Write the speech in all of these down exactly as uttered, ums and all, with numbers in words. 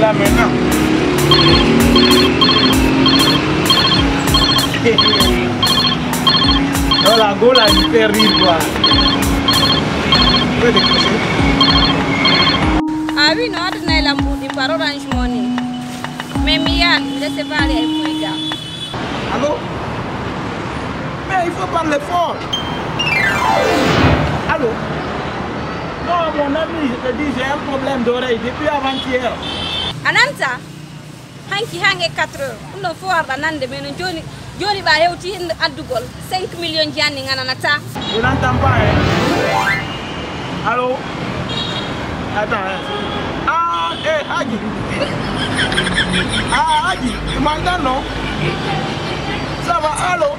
Maintenant. Voilà, go là, il fait rire quoi. Vous pouvez décrocher. Ah oui, non, aduna e lambuɗi par Orange Money. Mais mi yaali recevoir e Africa. Allô? Mais il faut parler fort. Allô? Non, mon ami, je te dis, j'ai un problème d'oreille depuis avant-hier. A nanta? Hanki hange quatre heures. Ɗum ɗon fof arɗa nande, mais no jooni, jooni ɓa hewti heen addugol cinq millions ji anni ngananata. Je n'entends pas, hein. Allô? Attends, hein. Ah, eh, Adji. Ah, Adji, tu m'entends, non? Ça va, allô?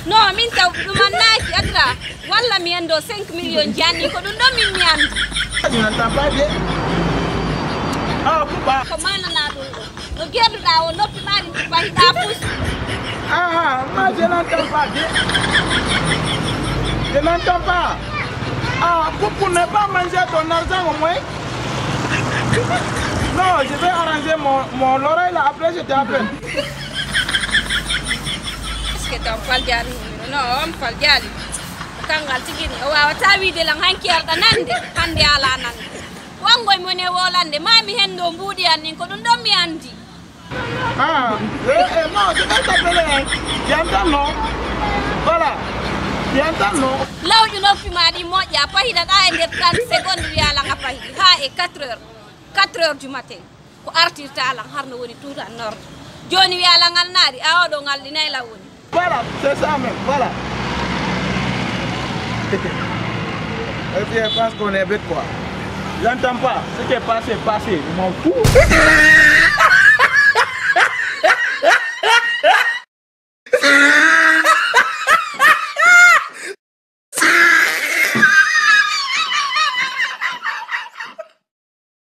Non, min taw ɗum annaaki, Adra. Walla mi anndo cinq millions ji anni, ko ɗum ɗon min mi anndi. Je n'entends pas bien. Ah, pourquoi? Ko manana ɗum ɗo. No gerduɗa o noppi mari pahiɗa fus. Ah, moi je n'entends pas bien. Je n'entends pas. Ah, pour, pour ne pas manger ton argent au moins. Non, je vais arranger mon, mon l'oreille là, après je t'appelle. Est-ce que taw fal jaari? Non, on fal jaari. Kangal tigi ni, o wawata wiide lan hanki arɗa nande, hande ala nande. Wangoy mo ne wolande, mami hen ɗo mbuuɗi an nin ko ɗum ɗon mi anndi. Ah, eh, eh, non, je vais t'appeler, hein. Tu entends, non? Voilà. Tu entends, non? Lawƴu noppi ma ɗi moƴƴa, pahiɗaɗa e nder trente secondes wiya lan a pahiɗi. Ha e quatre heures, quatre heures du matin. Ko artirta lan har no woni tout en ordre. Jooni wiya lan ngal naari, a oɗo ngal ɗi nayi lan woni. Voilà, c'est ça même, voilà. Et puis, je pense qu'on est bête, quoi. J'entends pas. Ce qui est passé, passé. Je m'en fous.